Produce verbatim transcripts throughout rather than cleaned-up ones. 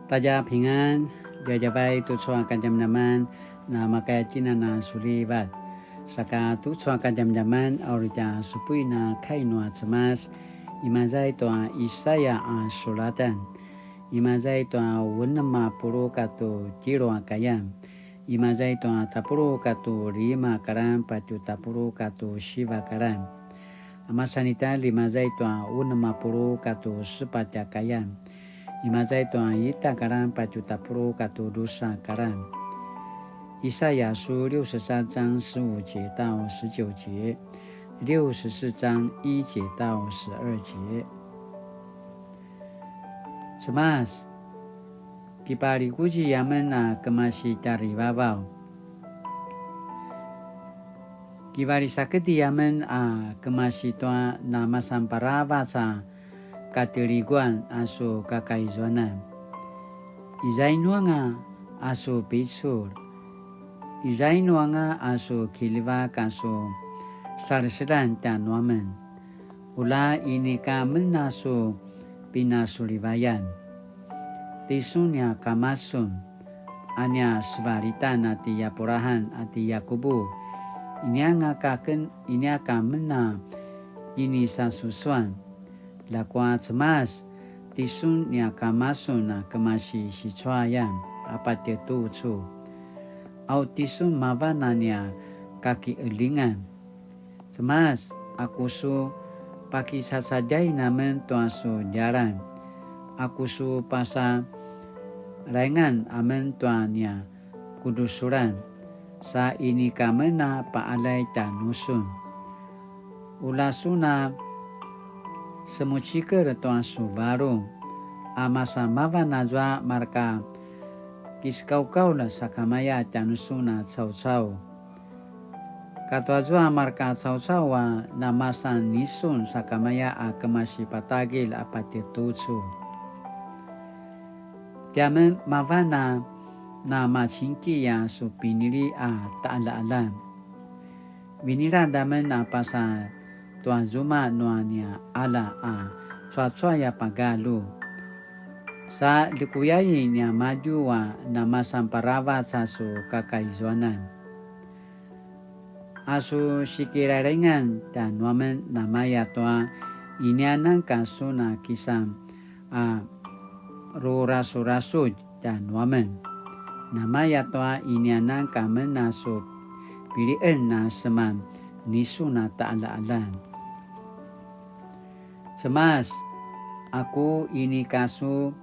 大家平安, djavadjavay tucu a kadjamadjaman, na makaya tjina na sulivat. Saka tucu a kadjamadjaman, a uri tja supuin a kai nua Cemas, imaza i tua Isaya a sulatan, imaza i tua unem a puluq katua tjelu a kayan, imaza i tua tapuluq katua lima kalan patje tapuluq katua siva kalan. A masan ita, imaza i tua unem a puluq katua sepatj a kayan, imaza i tua ita kalan patje tapuluq katua drusa kalan. 以賽亞書六十三章十五節到十九節, 六十四章一节到十二节. Cemas, kipalikuzi amen a kemasi tjarivavaw. Kivalisakedi amen a kemasi tua namasan paravac a kateliguan a su kakaizuanan. Izua inu anga a su picul? Izua inu anga a su kiljivak a su salesedan tjanuamen? Ula inika amen a su pinasulivayan. Tisun nia kama sun, a nia sevalitan a ti Apurahan a ti Yakubu, ini anga ka ken, ini aka amen a kinisasusuan. Ljakua Cemas, tisun nia kama sun a kemasi sicuayan a patje tucu. Au tisun mavan a nia kakiqeljingan. Cemas, aku su pakicacadjain amen tua su djalan. Aku su pasa laingan amen tua nia kudrusulan. Sa inika amen a paqaljay tjanusun. Ula sun a semucikel tua su varung, a masa mavan azua marka kisekaukaulj sakamaya tjanusun a caucau. Katua zua marka caucau a namasan nisun sakamaya a kemasi patagilj a patje tucu. Tiamen mavan a namacingki a su pinili a taqaljaqaljan. Vinilad amen a pasa tua zuma nua nia qalja a cuacuay a pagalju. Sa ljekuyai niamadju a namasan paravac a su kakaizuanan. A su sikilalaingan tjanuamen namaya tua inianan ka sun a kisan a rurasurasudj tjanuamen. Namaya tua inianan ka amen a su piliqen a seman nisun a taqaljaqaljan. Cemas, aku inika su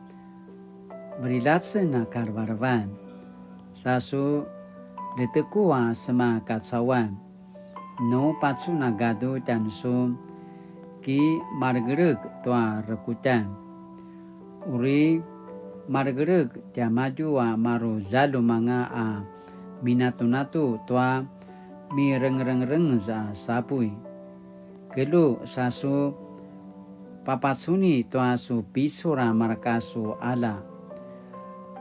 veriljacen a kalevelevan, sa su ljeteku a sema kacauan. Nu pacun a gadu tjanusun, ki malegeleg tua rekutjan. Uri malegeleg tiamadju a maru zaljum anga a minatunatu tua mirengerengereng a sapuy. Kelju sa su papacuni tua su picul a marka su qalja.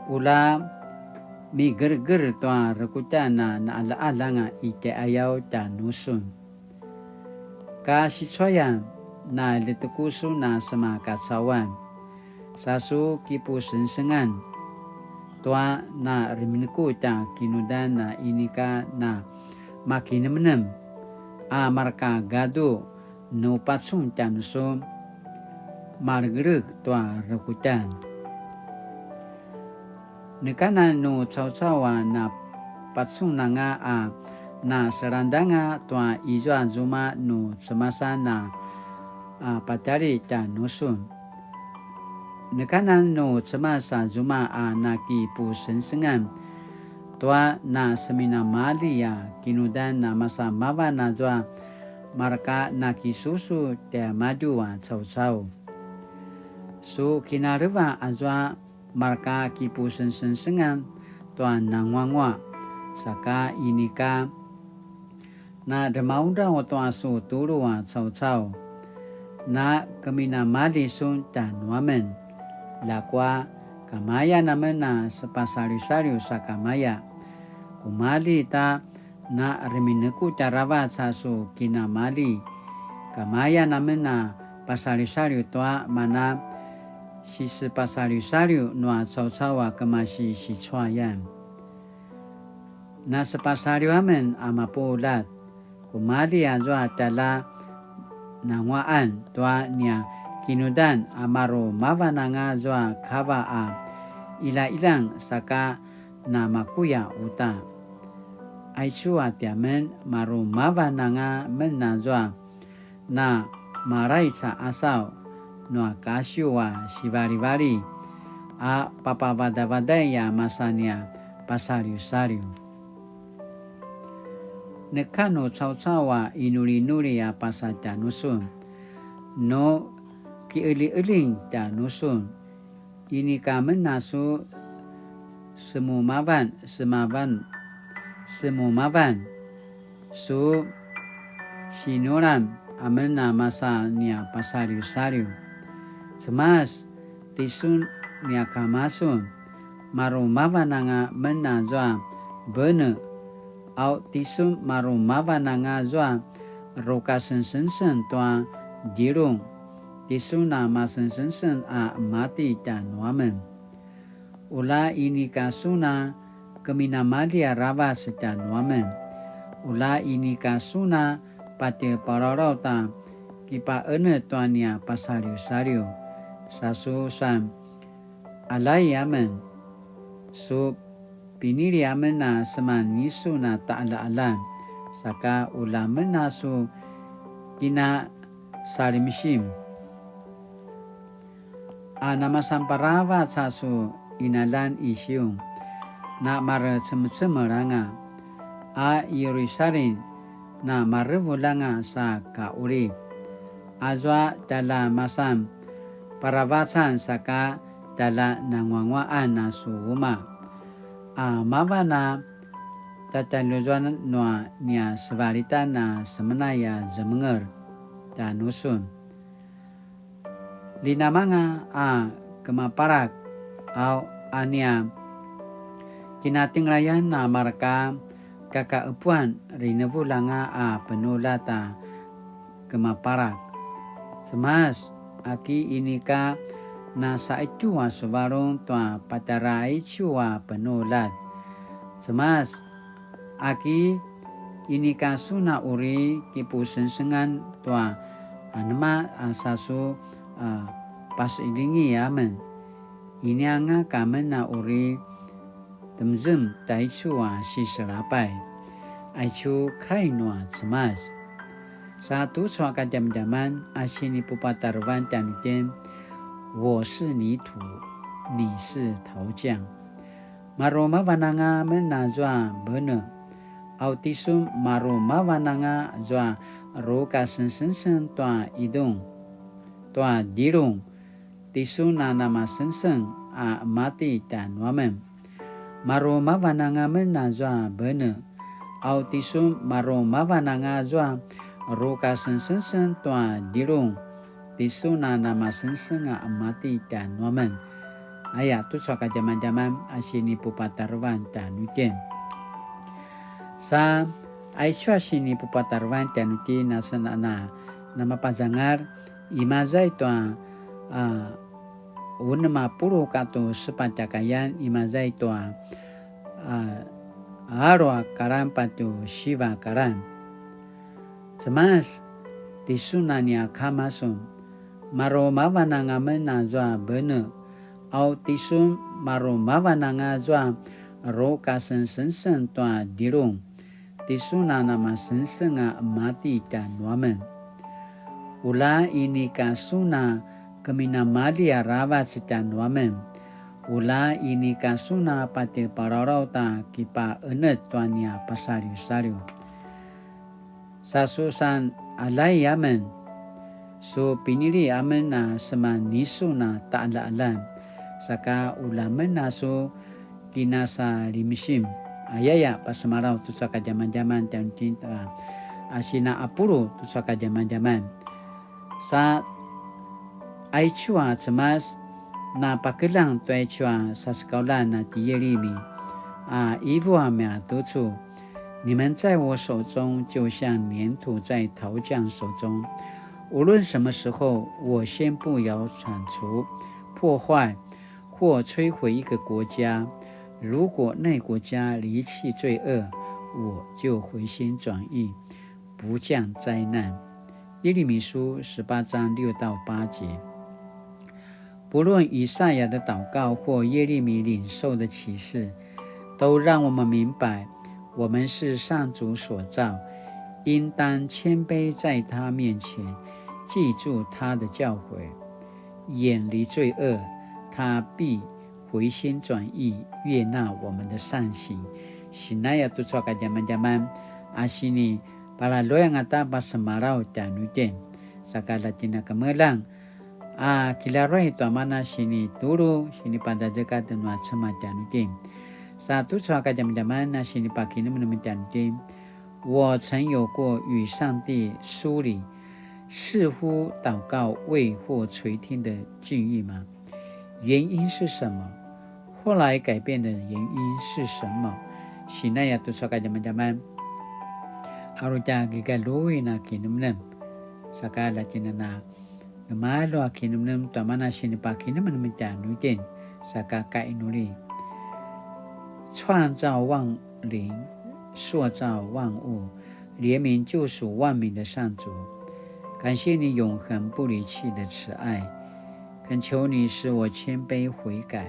Ula migerger tua rekutjan a naqaljaqaljan anga i tjaiqayaw tjanusun. Ka sicuayan na ljeteku sun a sema kacauan, sa su kipusengsengan tua na remineku tja kinudan a inika na makinemnem a marka gadu nu pacun tjanusun, malegeleg tua rekutjan. Nekanan nu caucau a na pacun anga a na selangdanga tua izua zuma nu cemasan a, a patjali tjanusun. Nekanan nu Cemas a zuma a na kipusengsengan tua na seminamalji a kinudan a masa mavan azua marka na kisusu tiamadju a caucau. Su kinaleva azua marka kipusengsengan tua nanguanguaq, saka inika na dremaudraw tua su tulu a caucau. Na keminamalji sun tjanuamen. Ljakua kamayan amen a sepasaliwsaliw sakamaya. Kumalji ta na remineku tjaravac a su kinamalji. Kamayan amen a pasaliwsaliw tua mana sisepasaliwsaliw nua caucau a kemasi sicuayan. Nasepasaliw amen a mapuljat, kumalji azua tjalja nanguaqan tua nia kinudan a maru mavan anga zua kava a ilailang saka namakuya uta. Aicu a tiamen maru mavan anga men azua na malaic a asav nua kasiw a sivalivali a papavadavaday a masa nia pasaliwsaliw. Neka nu caucau a inulinuli a pasa tjanusun, nu kiqeljiqeljing tjanusun, inika men a su semumavan, semavan, semumavan, su sinulam amen a masa nia pasaliwsaliw. Cemas, tisun nia kamasun, maru mavan anga men azua bene, au tisun maru mavan anga zua rukasengsengseng tua djilung, tisun a masengsengseng a mati tjanuamen. Ula inika sun a keminamalji aravac tjanuamen. Ula inika sun a patje palalaut a kipaqenetj tua nia pasaliwsaliw. Sa su san alai amen, su pinili amen a seman nisun a taqaljaqaljan, saka ula men a su kinasalimsim. A namasan paravac a su qinaljan i Siun, na marecemecemel anga, a Yerusalim na marevulj anga sa kaqulip. Azua tjalja masan paravacan saka tjalja nanguanguaqan a su umaq. A mavan a tatjaljuzuan nua nia sevalitan a semenay a zemengel tjanusun. Linamanga a kemapalak, au a nia kinatenglayan a mareka kakaqepuan rinevulj anga a penuljat a kemapalak. Cemas, aki inika nasaqetju a su varung tua patjara aicu a penuljat. Cemas, aki inika sun a uri kipusengsengan tua anema a sa su a pasilingi amen. Ini anga ka men a uri temzem taicu a siselapay. Aicu kai nua Cemas. Sa tucu a kadjamadjaman a sinipupatarevan tjanuitjen, 我是泥土，你是陶匠. Maru mavan anga men azua bene, au tisun maru mavan anga zua rukasengsengseng tua idung, tua djilung, tisun a namasengseng a mati tjanuamen. Maru mavan anga men azua bene, au tisun maru mavan anga zua rukasengsengseng tua djilung, tisun a namasengseng a mati tjanuamen. Aya tucu a kadjamadjaman a sinipupatarevan tjanuitjen. Sa aicu a sinipupatarevan tjanuitjen a sen a namapazangal, imaza i tua a unem a puluq katua sepatj a kayan, imaza i tua a alu a kalan patje siva a kalan. Cemas, tisun a nia kama sun, maru mavan anga men azua bene, au tisun maru mavan anga zua rukasengsengseng tua djilung, tisun a namasengseng a mati tjanuamen. Ula inika sun a keminamalji aravac tjanuamen. Ula inika sun a patje palalaut a kipaqenetj tua nia pasaliwsaliw. Sa su san alai amen, su pinili amen a seman nisun a taqaljaqaljan, saka ula men a su kinasalimsim. Ayaya, pasemalaw tucu a kadjamadjaman tjanuitjen a, a sinapulu tucu a kadjamadjaman. Sa aicu a Cemas, napakeljang tua aicu a sasekauljan a ti Yirimi, a qivu a maya tucu, 你们在我手中，就像粘土在陶匠手中。无论什么时候，我宣布要铲除破坏或摧毁一个国家，如果那国家离弃罪恶，我就回心转意，不降灾难。耶利米书十八章六到八节。不论以赛亚的祷告或耶利米领受的启示，都让我们明白，我们是上主所造，应当谦卑在他面前，记住他的教诲，远离罪恶，他必回心转意，悦纳我们的善行。Sinaya tucu a kadjamadjaman, a sini palaluay angata pasemalaw tjanuitjen. Saka la tjinakemeljang a kilaruay tua mana sinitulu, sinipadazekatj nua Cemas tjanuitjen. Sa tucu a kadjamadjaman a sinipakinemnem tjanuitjen. 我曾有过与上帝疏离，似乎祷告未获垂听的境遇吗？原因是什么？后来改变的原因是什么？Sinaya tucu a kadjamadjaman. Aru tja kigalui na kinemnem. Saka la tjinana Gemalju a kinemnem tua mana sinipakinemnem tjanuitjen, saka kainuli. 创造万灵，塑造万物，怜悯救赎万民的上主，感谢你永恒不离弃的慈爱，恳求你使我谦卑悔改，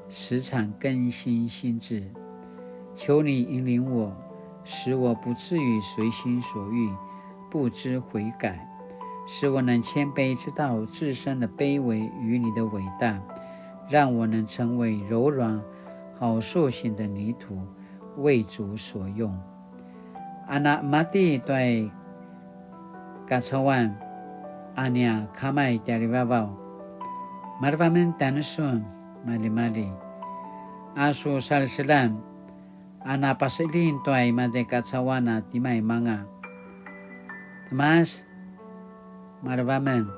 时常更新心智。求你引领我，使我不至于随心所欲，不知悔改，使我能谦卑，知道自身的卑微与你的伟大，让我能成为柔软、好塑形的泥土，为主所用。A na mati tua i kacauan a nia Kama i tjarivavaw, marevamen tjanusun, maljimalji. A su saleselan, a na paseljing tua i maza i kacauan a timaimanga. Cemas, marevamen.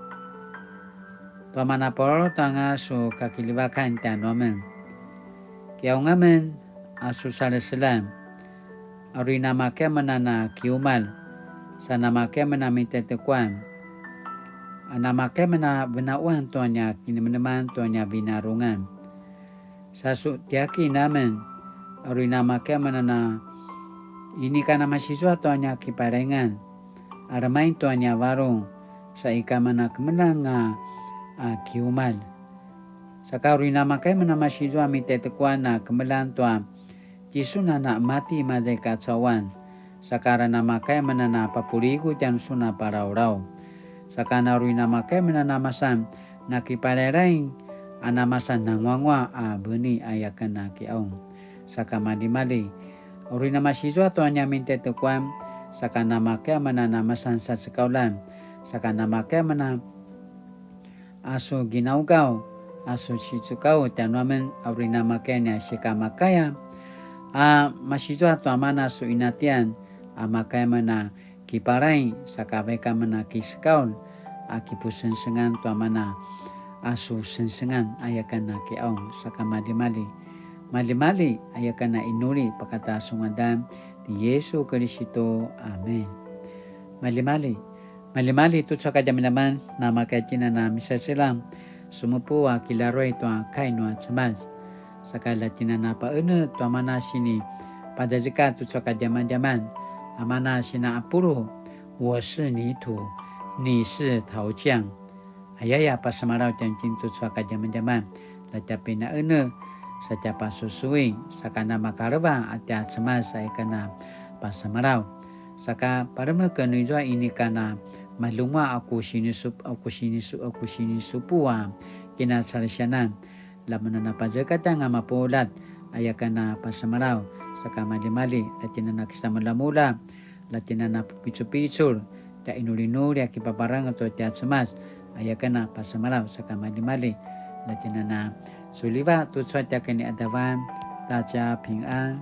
Tua mana palalaut anga su kakiljivakan tjanuamen. Kiqaung amen a su saleselan. Aru i namakay amen a na kiumalj, sa namakay amen a mitetekuan. A namakay amen a venauan tua nia kinemeneman tua nia vinarungan. Sa su tiakin amen, aru i namakay amen a na inika namasizua tua nia kipalaingan, a remaing tua nia varung, sa ika amen a kemeljang a, a kiumalj. Saka aru i namakay amen a namasizua mitetekuan a kemeljang tua tisun a na mati maza i kacauan. Saka aru namakay amen a na papuligu tjanusun a palaulaw. Saka na aru i namakay amen a na masan nakipalailai a na masan nanguanguaq a veni a yaken a kiqaung. Saka maljimalji, aru i namasizua tua nia mitetekuan, saka namakay amen a na masan sacekauljan, saka namakay amen a a su ginaugaw, a su sicukaw tjanuamen, aru i namakay a nia sikamakaya, a masizua tua mana su inatian, a makaya amen a kipalai, saka vaik amen a kisekaul, a kipusengsengan tua mana, a su sengsengan, a yaken a kiqaung, saka maljimalji. Maljimalji, a yaken a inuli, pakata su ngadan, ti Yesu Kiristu. Amen. Maljimalji. Maljimalji tucu a kadjamadjaman, namakay tjinana misaselang, semupu a kilaruay tua kai nua Cemas. Saka la tjinana paene tua mana sini padazeka tucu a kadjamadjaman, a mana sina apulu, 我是泥土，你是陶匠. Ayaya pasemalaw tjanuitjen tucu a kadjamadjaman, la tja pinaene, sa tja pasusui, saka namakaleva a tja Cemas a ika na pasemalaw. Saka palemek nu izua inika na malunguaq a ku sinisu-, a ku sinisu-, a ku sinisupu a kinacalisianan. La mun a na pazekatj anga mapuljat a ika na pasemalaw. Saka maljimalji, la tjinana kisamuljamulja, la tjinana pupicupicul, tja inulinuli a kipaparangez tua tja Cemas, a ika na pasemalaw. Saka maljimalji, la tjinana suliva tucu a tja kiniqadavan, ta tja pingan.